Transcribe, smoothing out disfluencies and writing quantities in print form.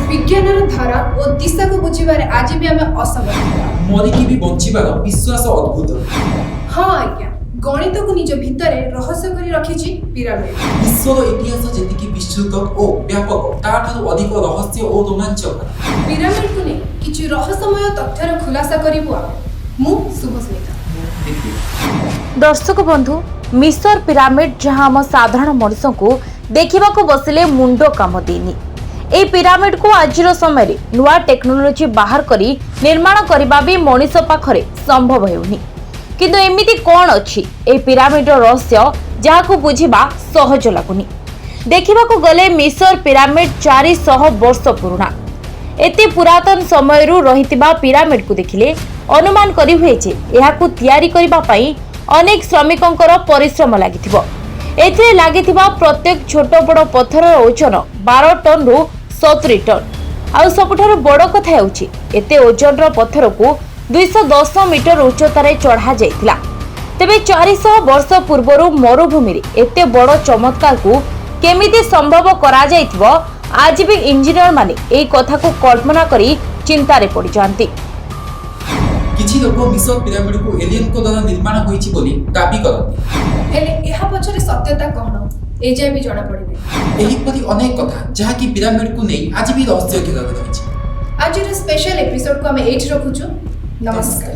ବିଜ୍ଞାନର ଧାରା ଓ ଦିଶାକୁ ବୁଝିବାରେ ଆଜି ବି ଆମେ ଅସମର୍ଥ। ମରିକି ବି ବଞ୍ଚିବାର ବିଶ୍ୱାସ ଅଦ୍ଭୁତ। ହଁ ଆଜ୍ଞା, ଗଣିତକୁ ନିଜ ଭିତରେ ରହସ୍ୟ କରି ରଖିଛି ପିରାମିଡ। ବିଶ୍ୱର ଇତିହାସ ଯେତିକି ବିସ୍ତୃତ ଓ ବ୍ୟାପକ, ତାଠାରୁ ଅଧିକ ରହସ୍ୟ ଓ ରୋମାଞ୍ଚକର। ପିରାମିଡକୁ ନେଇ କିଛି ରହସ୍ୟମୟ ତଥ୍ୟର ଖୁଲାସା କରିବୁ ଆମେ। ମୁଁ ଶୁଭସ୍ମିତା। ଦିବ୍ୟ। ଦର୍ଶକ ବନ୍ଧୁ, ମିଶର ପିରାମିଡ, ଯାହା ଆମ ସାଧାରଣ ମଣିଷଙ୍କୁ ଦେଖିବାକୁ ବସିଲେ ମୁଣ୍ଡ କାମ ଦିଏନି। ଏହି ପିରାମିଡକୁ ଆଜିର ସମୟରେ ନୂଆ ଟେକ୍ନୋଲୋଜି ବାହାର କରି ନିର୍ମାଣ କରିବା ବି ମଣିଷ ପାଖରେ ସମ୍ଭବ ହେଉନି। କିନ୍ତୁ ଏମିତି କ'ଣ ଅଛି ଏହି ପିରାମିଡର ରହସ୍ୟ, ଯାହାକୁ ବୁଝିବା ସହଜ ଲାଗୁନି? ଦେଖିବାକୁ ଗଲେ ମିଶର ପିରାମିଡ 400 ବର୍ଷ ପୁରୁଣା। ଏତେ ପୁରାତନ ସମୟରୁ ରହିଥିବା ପିରାମିଡକୁ ଦେଖିଲେ ଅନୁମାନ କରିହୁଏ ଯେ ଏହାକୁ ତିଆରି କରିବା ପାଇଁ ଅନେକ ଶ୍ରମିକଙ୍କର ପରିଶ୍ରମ ଲାଗିଥିବ। ଏଥିରେ ଲାଗିଥିବା ପ୍ରତ୍ୟେକ ଛୋଟ ବଡ଼ ପଥରର ଓଜନ 12 ଟନ୍ରୁ 70 ଟନ୍। ଆଉ ସବୁଠାରୁ ବଡ଼ କଥା ହେଉଛି, ଏତେ ଓଜନର ପଥରକୁ 210 ମିଟର ଉଚ୍ଚତାରେ ଚଢ଼ା ଯାଇଥିଲା। ତେବେ 400 ବର୍ଷ ପୂର୍ବରୁ ମରୁଭୂମିରେ ଏତେ ବଡ଼ ଚମତ୍କାରକୁ କେମିତି ସମ୍ଭବ କରାଯାଇଥିବ, ଆଜି ବି ଇଞ୍ଜିନିୟରମାନେ ଏହି କଥାକୁ କଳ୍ପନା କରି ଚିନ୍ତାରେ ପଡ଼ିଯାଆନ୍ତି। କିଛି ଲୋକ ମିଶର ପିରାମିଡକୁ ଏଲିୟନଙ୍କ ଦ୍ୱାରା ନିର୍ମାଣ ହୋଇଛି ବୋଲି ଦାବି କରନ୍ତି। ହେଲେ ଏହା ପଛରେ ସତ୍ୟତା କ'ଣ, ଏଯାଏ ବି ଜଣାପଡ଼ିନି। ଏହିପରି ଅନେକ କଥା, ଯାହାକି ପିରାମିଡକୁ ନେଇ ଆଜି ବି ରହସ୍ୟ ଘେରରେ ରହିଛି। ଆଜିର ସ୍ପେଶାଲ ଏପିସୋଡକୁ ଆମେ ଏଇଠି ରଖୁଛୁ। ନମସ୍କାର।